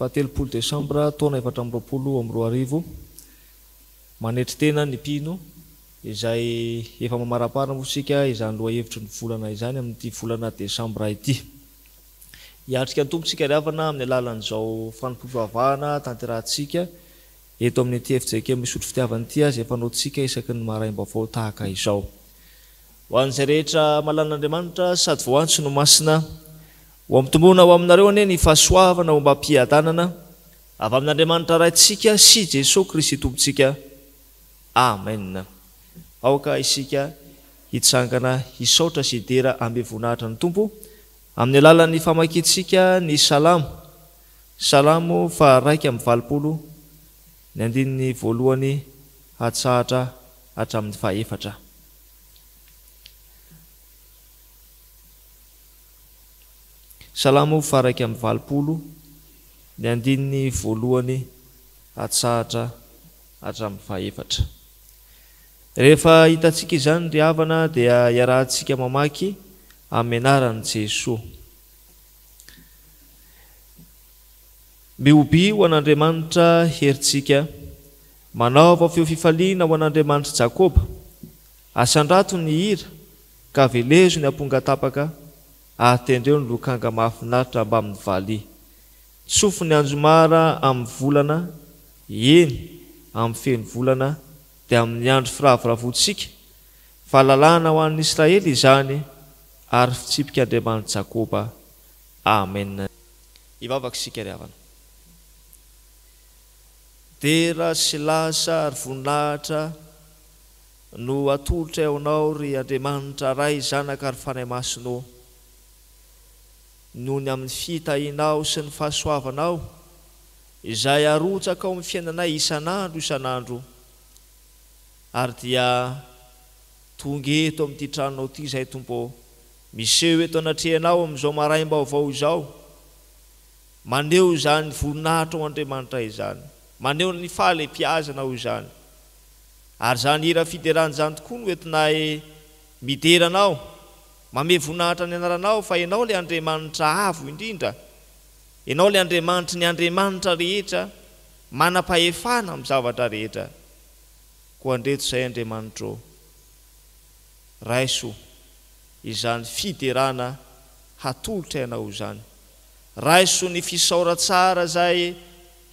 Fahatelopolo desambra taona 2024, Manetry tena ny mpino izay efa mamaraparana moa isika izany lohahevitry ny volana izany amin'ity volana desambra ity. Hiatrika ny Tompo isika ry havana amin'ny alalan'izao fanompoam-pivavahana tanterahantsika eto amin'ity fjkm Isotry Fitiavana ity izay fanaontsika isaky ny maraim-baovao tahaka izao. Ho an'izay rehetra malalan'Andriamanitra sady voantso no masina, ho ampitomboina ho aminareo anie ny fahasoavana ombam-piadanana avy amin'Andriamanitra Raintsika sy Jesoa Kristy Tompontsika. Amen. Aoka isika hitsangana hisaotra sy hidera amim-boninahitra ny Tompo amin'ny alalan'ny famakiantsika ny Salamo, Salamo faha-81, ny andininy voalohany hatsahatra hatramin'ny fahefatra. Salamo faha-81, ny andininy voalohany hatsahatra hatramin'ny fahefatra. Rehefa hitantsika izany ry havana dia iarahantsika mamaky amin'ny anaran'i Jesoa. Mihobia ho an'Andriamanitra herintsika, manaova feo fifaliana ho an'Andriamanitr'i Jakoba. Asandrato ny hira, ka velezo ny ampongatapaka, ary tendreo ny lokanga mahafinaritra mbamin'ny valiha. Tsofy ny anjomara amin'ny volana, eny, amin'ny feno volana, dia amin'ny andro firavoravoantsika, fa lalàna ho an'ny Israely izany, ary fitsipik'Andriamanitr'i Jakoba. Amen. Hivavaka isika ry havana. Dera sy laza ary voninahitra no atolotray ho Anao ry Andriamanitra Ray, Zanaka ary Fanahy Masina ô. Noho ny amin'ny fitahianao sy ny fahasoavanao izay arotsaka ao amin'ny fiainanay isan'andro isan'andro, ary dia tonga eto amin'ity tranonao ity izahay Tompo ô, miseho eto anatrehanao amin'izao maraim-baovao izao, maneho izany voninahitrao Andriamanitra izany, maneho ny fahalehibiazanao izany. Ary izany hira fiderana izany tokoa no entinay midera Anao, Mamehy voninahitra ny anaranao fa Ianao ilay Andriamanitra avo indrindra, Ianao ilay Andriamanitry ny andriamanitra rehetra, manam-pahefana amin'ny zavatra rehetra. Koa andreto izay Andriamanitro ô, raiso izany fiderana hatolotray Anao izany. Raiso ny fisaoran-tsara izay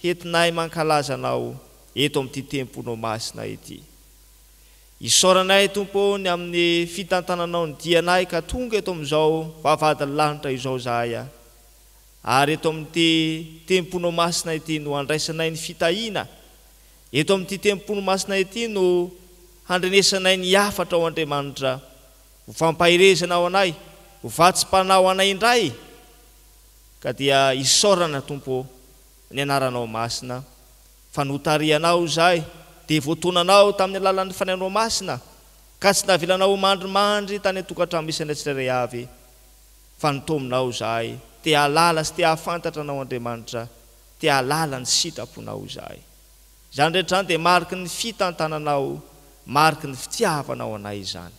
hentinay mankalaza Anao eto amin'ity temponao masina ity. Isaoranay Tompo ô ny amin'ny fitantananao ny dianay ka tonga eto amin'izao vavahadin'ny lanitra izao izahay a! Ary eto amin'ity temponao masina ity no handraisanay ny fitahiana, eto amin'ity tempono masina ity no handrenesanay ny hafatrao Andriamanitra, ho fampaherezana ho anay, ho vatsim-panahy ho anay indray, ka dia isaorana Tompo ô ny anaranao masina. Fa notarihanao izahay, dia voatonanao tamin'ny alalan'ny Fanahinao Masina, ka tsy navelanao ho mandrimandry tany an-tokantrano misy anay tsirairay avy, fa notominao izahay, te hahalala sy te hahafantatra Anao Andriamanitra, te hahalala ny sitraponao izahay. Izany rehetra izany dia mariky ny fitantananao, mariky ny fitiavanao anay izany.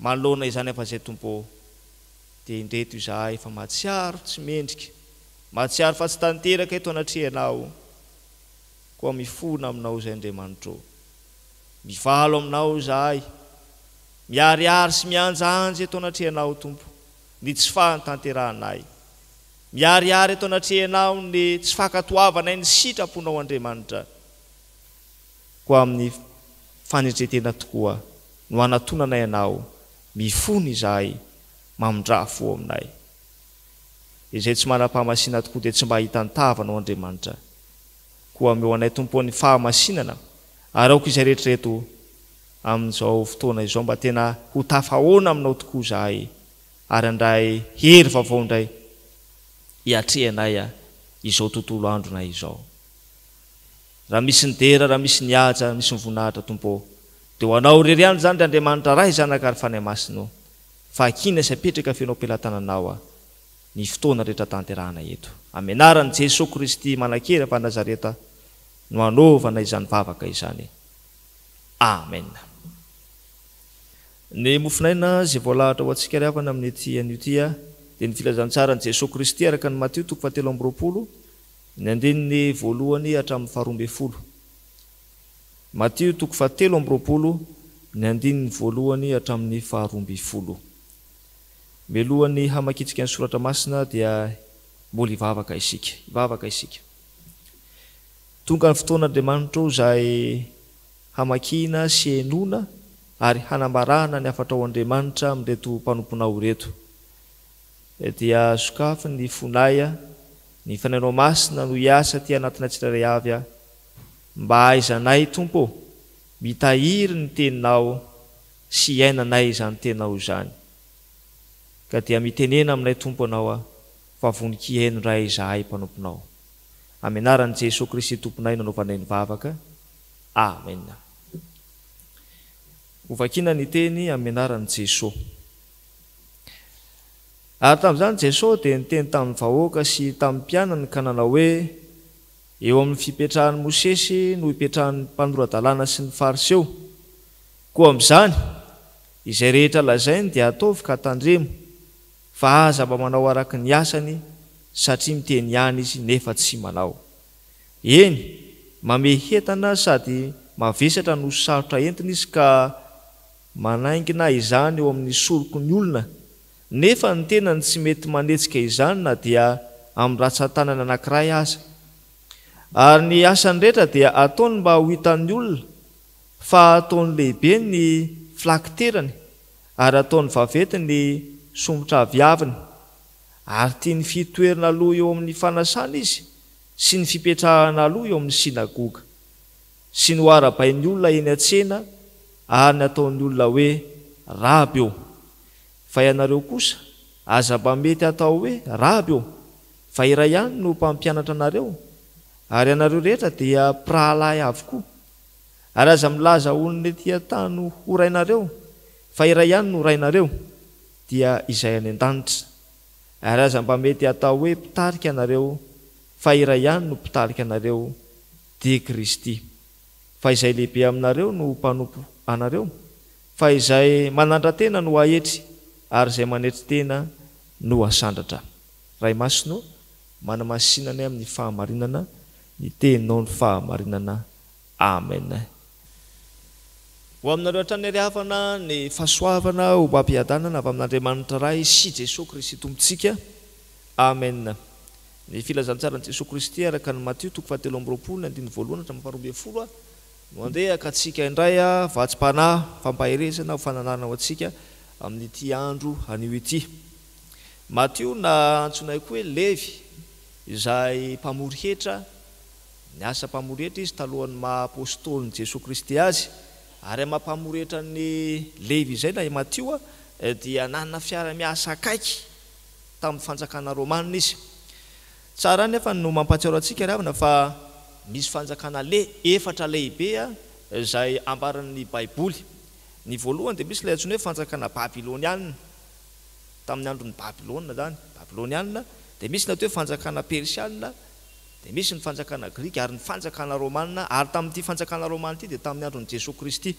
Manoloana izany afa-izay Tompo ô, dia indreto izahay fa mahatsiaro tsy mendrika, Mahatsiaro fa tsy tanteraka eto anatrehanao, koa mifona aminao izay Andriamanitro. Mivalo aminao izahay, miharihary sy mihanjahanja eto anatrehanao, Tompo, ny tsy fahantanterahanay. Miharihary eto anatrehanao ny tsy fankatoavanay ny sitraponao, Andriamanitra. Koa amin'ny fanetren-tena tokoa no anatonanay Anao, mifona izahay, mamindrà fo aminay. Izay tsy manam-pahamasinana tokoa dia tsy mba hahita ny tavanao Andriamanitra. Koa omeo anay Tompo ny fahamasinana ary aoka izay rehetra eto amin'izao fotoana izao mba tena ho tafahoana aminao tokoa izahay ary handray hery vaovao indray hiatrehanay izao tontolo andronay izao. Raha misy ny dera, raha misy ny haja, raha misy ny voninahitra Tompo ô, dia ho Anao irery ihany izany ry Andriamanitra Ray, Zanaka ary Fanahy Masina ô. Vakina sy apetraka feno am-pelatananao ny fotoana rehetra tanterahana eto. Amin'ny anaran'i Jesoa Kristy manan-kery avy any Nazareta no anaovana izany vavaka izany. Amen. Ny mofon'aina izay voalahatra ho antsika ry havana amin'ity anio ity dia ny filazantsaran'i Jesoa Kristy araka an'i Matio toko fahatelo amby roapolo. Ny andininy voalohany hatramin'ny faharoambinifolo. Matio toko fahatelo amby roapolo, ny andininy voalohany hatramin'ny faharoambinifolo. Mialohan'ny hamakintsika ny soratra masina dia mbola hivavaka isika. Hivavaka isika. Tonga ny fotoana Andriamanitra o izay hamakiana sy henoina ary hanambarana ny hafatrao Andriamanitra amin'ireto mpanomponao ireto. Dia sokafy ny fonay, ny Fanahinao Masina no hiasa aty anatinay tsirairay avy mba hahaizanay Tompo ô mitahiry ny Teninao sy hiainanay izany Teninao izany. Ka dia mitenena aminay Tompo Anao aho fa vonon-kihaino indray izahay mpanomponao. Amin'ny anaran'i Jesoa Kristy Tomponay no anaovanay ny vavaka. Amen. Hovakiana ny teny amin'ny anaran'i Jesoa. Ary tamin'izany Jesoa dia niteny tamin'ny vahoaka sy tamin'ny mpianany ka nanao hoe, Eo amin'ny fipetrahan'i Mosesy no ipetrahan'ny mpanora-dalàna sy ny Fariseo. Koa amin'izany, izay rehetra lazainy dia ataovy ka tandremo, fa aza mba manao araka ny asany, satria miteny ihany izy nefa tsy manao. Eny, mamehy hetana sady mavesatra no sarotra entina izy ka manaingina izany eo amin'ny soroky ny olona, nefa ny tenany tsy mety manetsika izany na dia amin'ny ratsan-tanany anankiray aza. Ary ny asany rehetra dia ataony mba ho hitan'ny olona, fa ataony lehibe ny filakiterany ary ataony vaventy ny somotraviaviny, ary tiany fitoerana aloha eo amin'ny fanasana izy sy ny fipetrahana aloha eo amin'ny synagoga. Sy ny ho arahabain'ny olona eny an-tsena ary ny ataon'ny olona hoe, Raby ô! Fa ianareo kosa, aza mba mety hatao hoe, Raby ô! Fa iray ihany no Mpampianatra anareo, ary ianareo rehetra dia mpirahalahy avokoa. Ary aza milaza olona ety an-tany ho rainareo, fa iray ihany no Rainareo, dia Izay any an-danitra. Ary aza mba mety hatao hoe mpitarika ianareo, fa iray ihany no Mpitarika anareo, dia Kristy. Fa izay lehibe aminareo no ho mpanompo anareo, fa izay manandra-tena no haetry, ary izay manetry tena no hasandratra. Ray Masina ô, manamasina anay amin'ny fahamarinana, ny Teninao no fahamarinana. Amen. Ho aminareo hatrany ry havana ny fahasoavana ombam-piadanana avy amin'Andriamanitra Ray sy Jesoa Kristy Tompontsika. Amen. Ny filazantsaran'i Jesoa Kristy araka an'i Matio toko fahatelo amby roapolo ny andininy voalohany hatramin'ny faharoa ambin'ny folo no andeha hakantsika indray vatsim-panahy fampaherezana ho fananarana ho antsika amin'ity andro anio ity. Matio na antsoinay koa hoe Levy izay mpamory hetra, niasa mpamory hetra izy talohan'ny maha apostolin'i Jesoa Kristy azy, ary amin'ny maha mpamory hetra an'i Levy izay na i Matio dia nanana fiara-miasa akaiky tamin'ny fanjakana romana izy. Tsara anefa no mampahatsiaro antsika ry havana fa misy fanjakana le efatra lehibe izay ambaran'ny Baiboly. Ny voalohany dia misy ilay antsoina hoe fanjakana babyloniana, tamin'ny andron'i Babylona izany, babyloniana, dia misy ny atao hoe fanjakana persiana, dia misy ny fanjakana grika ary ny fanjakana romana, ary tamin'ity fanjakana romana ity dia tamin'ny andron'i Jesoa Kristy.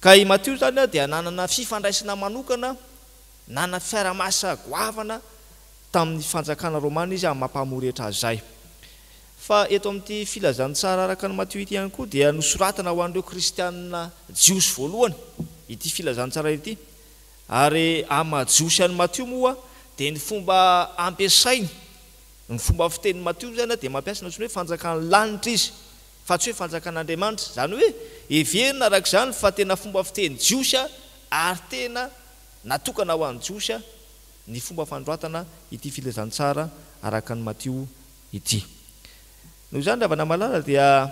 Ka i Matio izany dia nanana fifandraisana manokana Nanana fiara-masa goavana tamin'ny fanjakana romana izy amin'ny maha mpamoretra azy izay. Fa eto amin'ity filazantsara araka an'i Matio ity ihany koa dia nosoratana ho an'ireo kristianina jiosy voalohany ity filazantsara ity. Ary amin'ny maha jiosy an'i Matio moa dia ny fomba ampiasainy, ny fomba fitenin'i Matio izany dia mampiasa ny antsoina hoe fanjakan'ny lanitra izy fa tsy hoe fanjakan'Andriamanitra. Izany hoe heverina araka izany fa tena fomba fiteny jiosy ary tena Natokana ho an'ny Jiosy ny fomba fanoratana ity filazantsara araka an'i Matio ity. Noho izany, ry havana malala, dia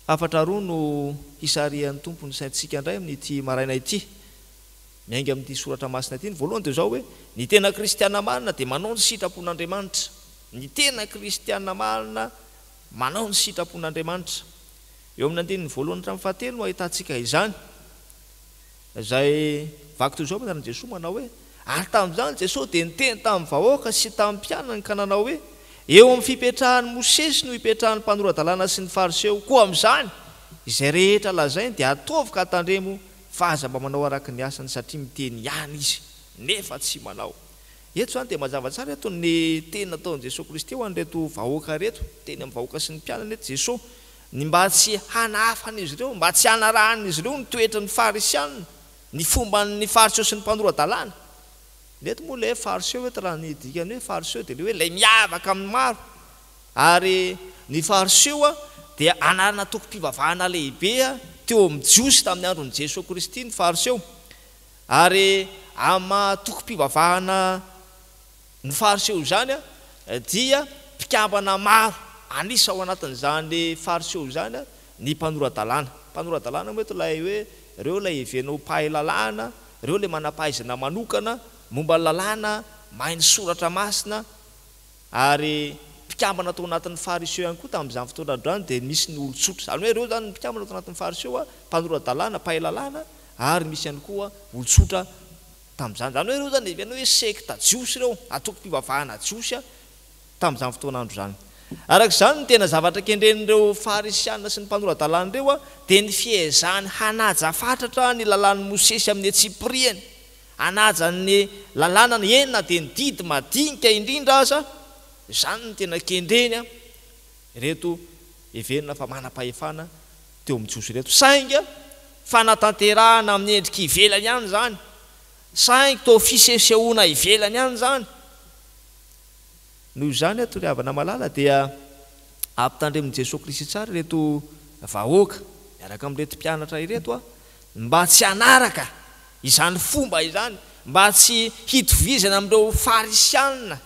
hafatra roa no hisarihan'ny Tompo ny saintsika indray amin'ity maraina ity, miainga amin'ity soratra masina ity. Ny voalohany dia izao hoe, ny tena kristiana marina dia manao ny sitrapon'Andriamanitra. Ny tena kristiana marina manao ny sitrapon'Andriamanitra. Eo amin'ny andininy voalohany hatramin'ny fahatelo no ahitantsika izany. Izay vaky toy izao ny anaran'i Jesoa manao hoe, Ary tamin'izany Jesoa dia niteny tamin'ny vahoaka sy tamin'ny mpianany ka nanao hoe, Eo amin'ny fipetrahan'i Mosesy no ipetrahan'ny mpanora-dalàna sy ny Fariseo, koa amin'izany, izay rehetra lazainy dia ataovy ka tandremo fa aza mba manao araka ny asany satria miteny ihany izy nefa tsy manao. Eto izany dia mazava tsara eto ny teny nataon'i Jesoa Kristy ho an'ireto vahoaka ireto, teny amin'ny vahoaka sy ny mpianany eto Jesoa, ny mba tsy hanahafan'izy ireo, mba tsy hanarahan'izy ireo ny toetry ny Farisianina, ny fomban'ny Fariseo sy ny mpanora-dalàna. Ny eto moa ilay hoe Fariseo eto raha ny dikan'ny hoe Fariseo dia ilay hoe ilay miavaka amin'ny maro. Ary ny Fariseo dia anarana tokom-pivavahana lehibe teo amin'ny Jiosy tamin'ny andron'i Jesoa Kristy ny Fariseo. Ary amin'ny maha tokom-pivavahana ny Fariseo izany dia mpikambana maro an'isa ao anatin'izany Fariseo izany ny mpanora-dalàna. Mpanora-dalàna moa eto ilay hoe ireo ilay heverina ho mpahay lalàna, ireo ilay manam-pahaizana manokana momba ny lalàna, mahay ny soratra masina, ary mpikambana tao anatin'ny Fariseo ihany koa tamin'izany fotoana izany dia misy ny olon-tsotra. Izany hoe ireo izany ny mpikambana tao anatin'ny Fariseo, mpanora-dalàna, mpahay lalàna, ary misy ihany koa olon-tsotra tamin'izany. Izany hoe ireo izany heverina hoe sekta jiosy ireo, antokom-pivavahana jiosy tamin'izany fotoan'andro izany. Araka izany, ny tena zavatra kendren'ireo Farisiana sy ny mpanora-dalàna ireo dia ny fiezahany hanaja fatratra ny lalàn'i Mosesy amin'ny antsipiriany, hanaja ny lalàna eny na dia ny didy madinika indrindra aza. Izany no tena kendreny ireto heverina fa manam-pahefana teo amin'ny Jiosy ireto. Saingy fanatanterahana amin'ny endrika ivelany ihany izany. Saingy toa fisehosehoana ivelany ihany izany. Noho izany ato ry havana malala dia ampitandremin'i Jesoa Kristy tsara ireto vahoaka miaraka amin'ireto mpianatra ireto mba tsy hanaraka izany fomba izany, mba tsy hitovizana amin'ireo Farisianina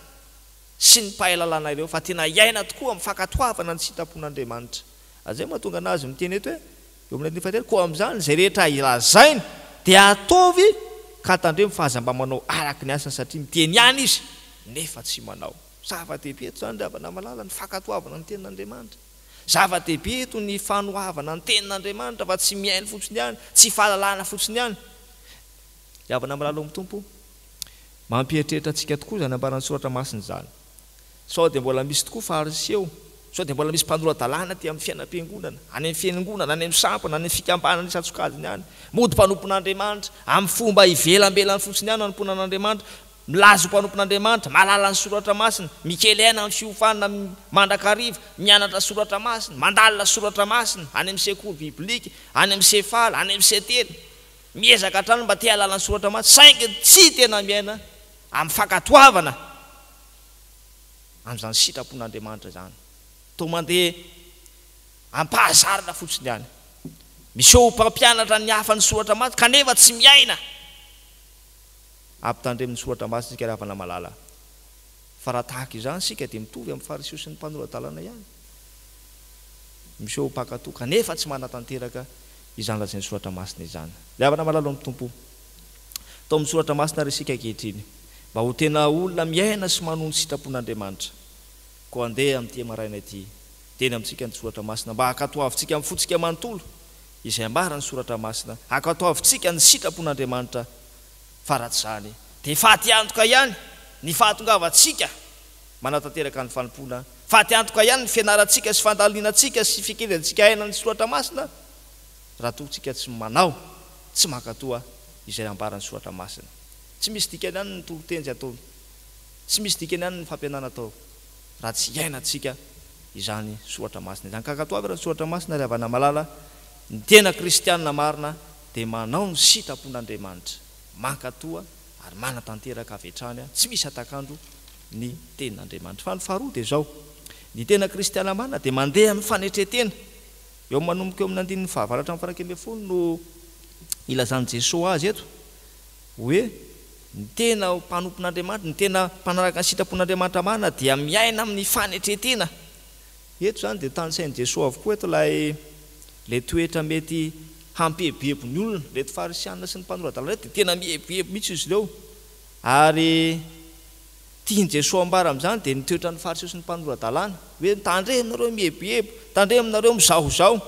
sy ny mpahay lalàna ireo fa tena hiaina tokoa amin'ny fankatoavana ny sitrapon'Andriamanitra. Ary izay no mahatonga an'azy miteny eto hoe, eo amin'ny andininy fahatelo, koa amin'izany izay rehetra lazainy dia ataovy ka tandremo fa aza mba manao araka ny asany satria miteny ihany izy nefa tsy manao. Zava-dehibe eto izany ry havana malala ny fankatoavana ny tenin'Andriamanitra. Zava-dehibe eto ny fanoavana ny tenin'Andriamanitra fa tsy mihaino fotsiny ihany, tsy fahalalana fotsiny ihany. Ry havana malala ao amin'ny Tompo, mampieritreritra antsika tokoa izany ambaran'ny Soratra Masina izany. Sao dia mbola misy tokoa Fariseo? Sao dia mbola misy mpanora-dalàna aty amin'ny fiainam-piangonana, any amin'ny fiangonana, any amin'ny sampana, any amin'ny fikambanana isan-tsokajiny any? Mody mpanompon'Andriamanitra, amin'ny fomba ivelambelany fotsiny ihany no anompoana an'Andriamanitra, milaza ho mpanompon'Andriamanitra, mahalala ny Soratra Masina, mikely aina amin'ny fiofanana mandrakariva, mianatra Soratra Masina, mandalina Soratra Masina, any amin'ny sekoly biblika, any amin'ny sefala, any amin'ny setely, miezaka hatrany mba te hahalala ny Soratra Masina, saingy tsy tena miaina amin'ny fankatoavana amin'izany sitrapon'Andriamanitra izany. Toa mandeha am-pahazarana fotsiny ihany. Miseho ho mpampianatra ny hafa ny Soratra Masina, kanefa tsy miaina. Ampitandremo ny Soratra Masina isika ry havana malala, fa raha tahaka izany isika dia mitovy amin'ny Fariseo sy ny mpanora-dalàna ihany. Miseho ho mpankatò, kanefa tsy manatanteraka izany lazain'ny Soratra Masina izany. Ry havana malala ao amin'ny Tompo, tao amin'ny Soratra Masina ary isika ankehitriny, mba ho tena olona miaina sy manoa ny sitrapon'Andriamanitra. Koa andeha amin'ity maraina ity, teny amintsika ny Soratra Masina, mba hankatoavintsika amin'ny fontsika manontolo izay ambaran'ny Soratra Masina, hankatoavintsika ny sitrapon'Andriamanitra, fa raha tsy izany, dia faty antoka ihany ny fahatongavantsika manatanteraka ny fanompoana, faty antoka ihany ny fianarantsika sy fandalinantsika sy fikelezantsika aina ny Soratra Masina, raha toa tsika tsy manao, tsy mankatoa izay ambaran'ny Soratra Masina. Tsy misy dikany ihany ny toriteny izay ataony. Tsy misy dikany ihany ny fampianarana atao raha tsy iainantsika izany Soratra Masina izany. Ka ankatoavy ary ny Soratra Masina ry havana malala, ny tena kristiana marina dia manao ny sitrapon'Andriamanitra, mankatoa ary manatanteraka avy hatrany tsy misy hatak'andro ny tenin'Andriamanitra. Fa ny faharoa dia izao, ny tena kristiana marina dia mandeha amin'ny fanetren-tena. Eo manomboka eo amin'ny andininy fahavalo hatramin'ny faha-iraika ambin'ny folo no ilazan'i Jesoa azy eto hoe ny tena mpanompon'Andriamanitra, ny tena mpanaraka ny sitrapon'Andriamanitra marina dia miaina amin'ny fanetren-tena. Eto izany dia tanisain'i Jesoa avokoa eto ilay ilay toetra mety hampieboebo ny olona. Ireto Farisianina sy ny mpanora-dalàna ireto dia tena mieboebo mihitsy izy ireo. Ary tian'i Jesoa ambara amin'izany dia ny toetran'ny Fariseo sy ny mpanora-dalàna, hoe tandremo nareo mieboebo, tandremo nareo mizahozaho.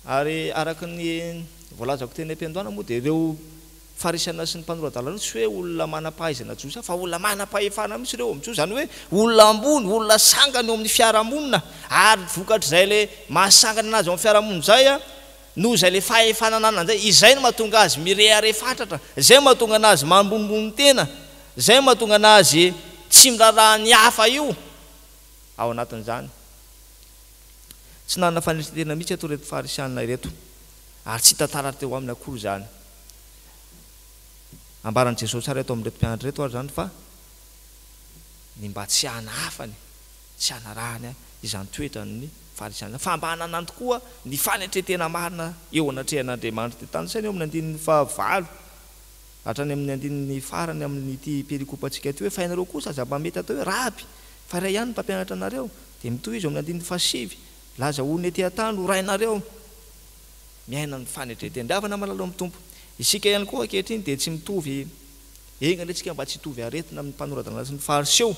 Ary araka ny voalazako teny am-piandohana moa dia ireo Farisiana sy ny mpanora-dalàna ireo tsy hoe olona manam-pahaizana jiosy fa olona manam-pahefana mihitsy ireo amin'ny Jiosy, izany hoe olona ambony, olona sangany eo amin'ny fiarahamonina, ary vokatr'izay ilay maha sangany anazy eo amin'ny fiarahamonina izay. Noho izay ilay fahefana ananany izay, izay no mahatonga azy mirehareha fatratra, izay no mahatonga anazy mambonimbony tena, izay no mahatonga anazy tsy miraharaha ny hafa io ao anatin'izany. Tsy nanana fanetren-tena mihitsy ato ireto Farisianina ireto, ary tsy hita taratra teo aminy akory izany. Ambaran'i Jesoa tsara eto amin'ireto mpianatra ireto ary izany fa ny mba tsy hanahafany, tsy hanarahany izany toetran'ny Farisianina, fa mba hananany tokoa ny fanetren-tena marina eo anatrehan'Andriamanitra. Dia tanisaina eo amin'ny andininy fahavalo hatrany amin'ny andininy farany amin'ity perikopantsika ity hoe, Fa ianareo kosa aza mba mety atao hoe Raby, fa iray ihany ny mpampianatra anareo. Dia mitohy izy eo amin'ny andininy fahasivy, Milaza olona ety an-tany ho rainareo. Miaina ny fanetren-tena. Ry havana malala ao amin'ny Tompo, isika ihany koa ankehitriny dia tsy mitovy, enga anie isika mba tsy hitovy aretina amin'ny mpanora-dalàna sy ny Fariseo.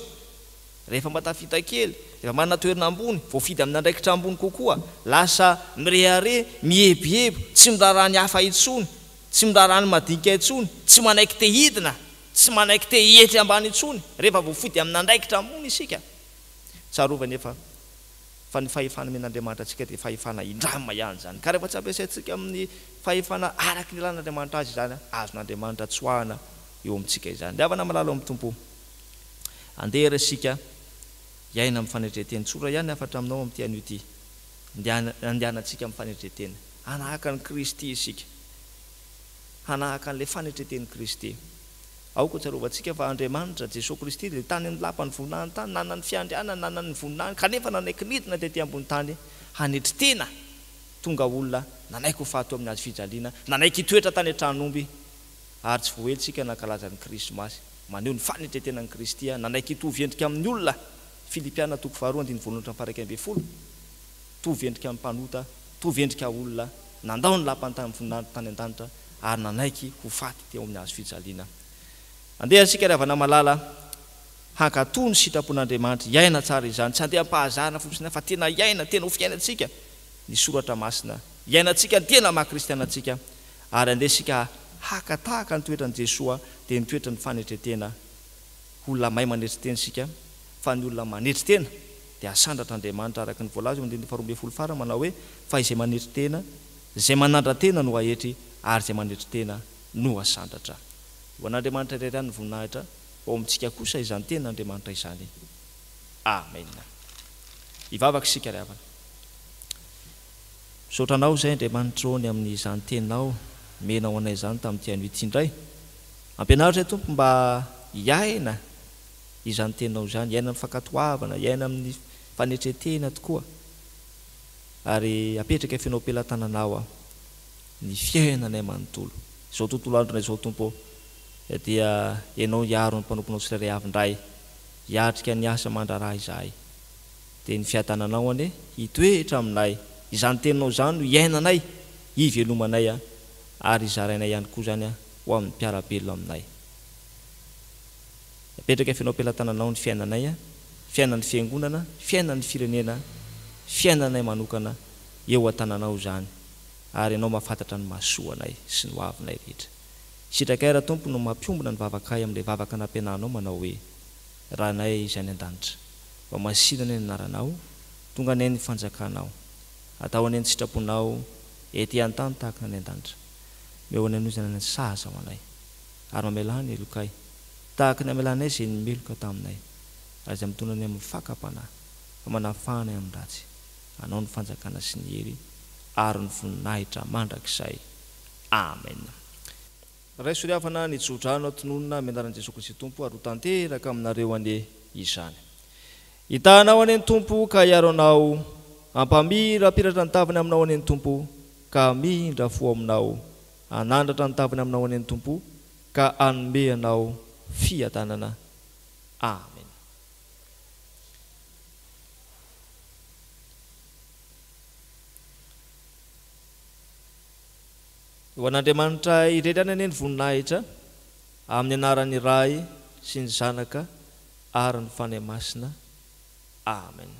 Rehefa mba tafita kely, rehefa manana toerana ambony, voafidy amin'ny andraikitra ambony kokoa, lasa mirehareha, mieboebo, tsy miraharaha ny hafa intsony, tsy miraharaha ny madinika intsony, tsy manaiky te hidina, tsy manaiky te hietry ambany intsony, rehefa voafidy amin'ny andraikitra ambony isika. Tsarovy anefa fa ny fahefana omen'Andriamanitra antsika dia fahefana indrama ihany izany. Ka rehefa tsy ampiasaintsika amin'ny fahefana araka ny ilàn'Andriamanitra azy izany, azon'Andriamanitra tsoahana eo amintsika izany. Ry havana malala ao amin'ny Tompo, andeha ary isika hiaina amin'ny fanetren-tena. Tsotra ihany ny hafatra aminao amin'ity anio ity. Andeha andehanantsika amin'ny fanetren-tena. Hanahaka an'i Kristy isika. Hanahaka an'ilay fanetren-ten'i Kristy. Aoka ho tsarovantsika fa Andriamanitra, Jesoa Kristy, dia tany amin'ny lapan'ny voninahiny tany, nanana ny fiandrianany, nanana ny voninahiny, kanefa nanaiky nidina tety ambony tany hanetry tena, tonga olona, nanaiky ho faty teo amin'ny hazo fijaliana, nanaiky hitoetra tany an-tran'omby, ary tsy vao ela isika nankalaza ny Krismasy, maneho ny fanetren-tenan'i Kristy, nanaiky hitovy endrika amin'ny olona, Filipiana toko faharoa andininy voalohany hatramin'ny faha 11, Mitovy endrika amin'ny mpanota, mitovy endrika olona, nandao ny lapan'ny tany voninahitra tany an-danitra ary nanaiky ho faty teo amin'ny hazo fijaliana. Andeha isika ry havana malala hankatò ny sitrapon'Andriamanitra, hiaina tsara izany, tsy handeha am-pahazarana fotsiny ihany fa tena hiaina, tena ho fiainantsika ny soratra masina, hiainantsika ny tena maha kristiana antsika ary andeha isika haka tahaka ny toetran'i Jesoa dia ny toetran'ny fanetren-tena, olona mahay manetry tena isika fa ny olona manetry tena dia hasandratra Andriamanitra araka ny voalaza eo andininy faharoa ambin'ny folo farany manao hoe, Fa izay manetry tena, izay manandra-tena no haetry, ary izay manetry tena no hasandratra. Ho an'Andriamanitra irery ihany ny voninahitra, ho ao amintsika kosa izany tenin'Andriamanitra izany. Amena. Hivavaka isika ry havana. Misaotra Anao izay Andriamanitra ô ny amin'izany teninao nomenao anay izany tamin'ity anio ity indray. Ampianaro izay Tompo mba hiaina izany teninao izany, hiaina amin'ny fankatoavana, hiaina amin'ny fanetren-tena tokoa, ary apetraka feno am-pelatananao aho ny fiainanay manontolo. Izao tontolo andronay izao Tompo ô, dia Ianao hiaro ny mpanomponao tsirairay avy indray, hiatrika ny asa aman-draharaha izahay. Dia ny fiadananao anie hitoetra aminay, izany teninao izany no hiainanay, hivelomanay ary hizarainay ihany koa izany ho amin'ny mpiara-belona aminay. Apetraka feno am-pelatananao ny fiainanay, fiainan'ny fiangonana, fiainan'ny firenena, fiainanay manokana, eo an-tananao izany, ary Ianao mahafantatra ny mahasoa anay sy ny hoavinay rehetra. Sitrakay ra Tompo no mampiombona ny vavakay amin'ilay vavaka nampianarinao manao hoe, Ranay izay any an-danitra, mba masina anie ny anaranao, tonga anie ny fanjakanao, atao anie ny sitraponao ety an-tany tahaka ny any an-danitra. Omeo anay anio izay ananay sahaza ho anay, ary mamelà ny helokay, Tahaka ny hamelanay izay nimeloka taminay, ary izay mitondra anay amin'ny fakam-panahy, fa manafaha anay amin'ny ratsy. Anao ny fanjakana sy ny hery ary ny voninahitra mandrakizay. Amen. Raiso ry havana ny tsodrano tononina amin'ny anaran'i Jesoa Kristy Tompo ary ho tanteraka aminareo anie izany. Hitaha anao anie ny Tompo ka hiaro anao, hampamirapiratra ny tavany aminao anie ny Tompo ka hamindra fo aminao, hanandratra ny tavany aminao anie ny Tompo ka hanome anao fiadanana. Amen. Ho an'Andriamanitra irery ihany anie ny voninahitra, amin'ny anaran'ny Ray sy ny Zanaka ary ny Fanahy Masina. Amen.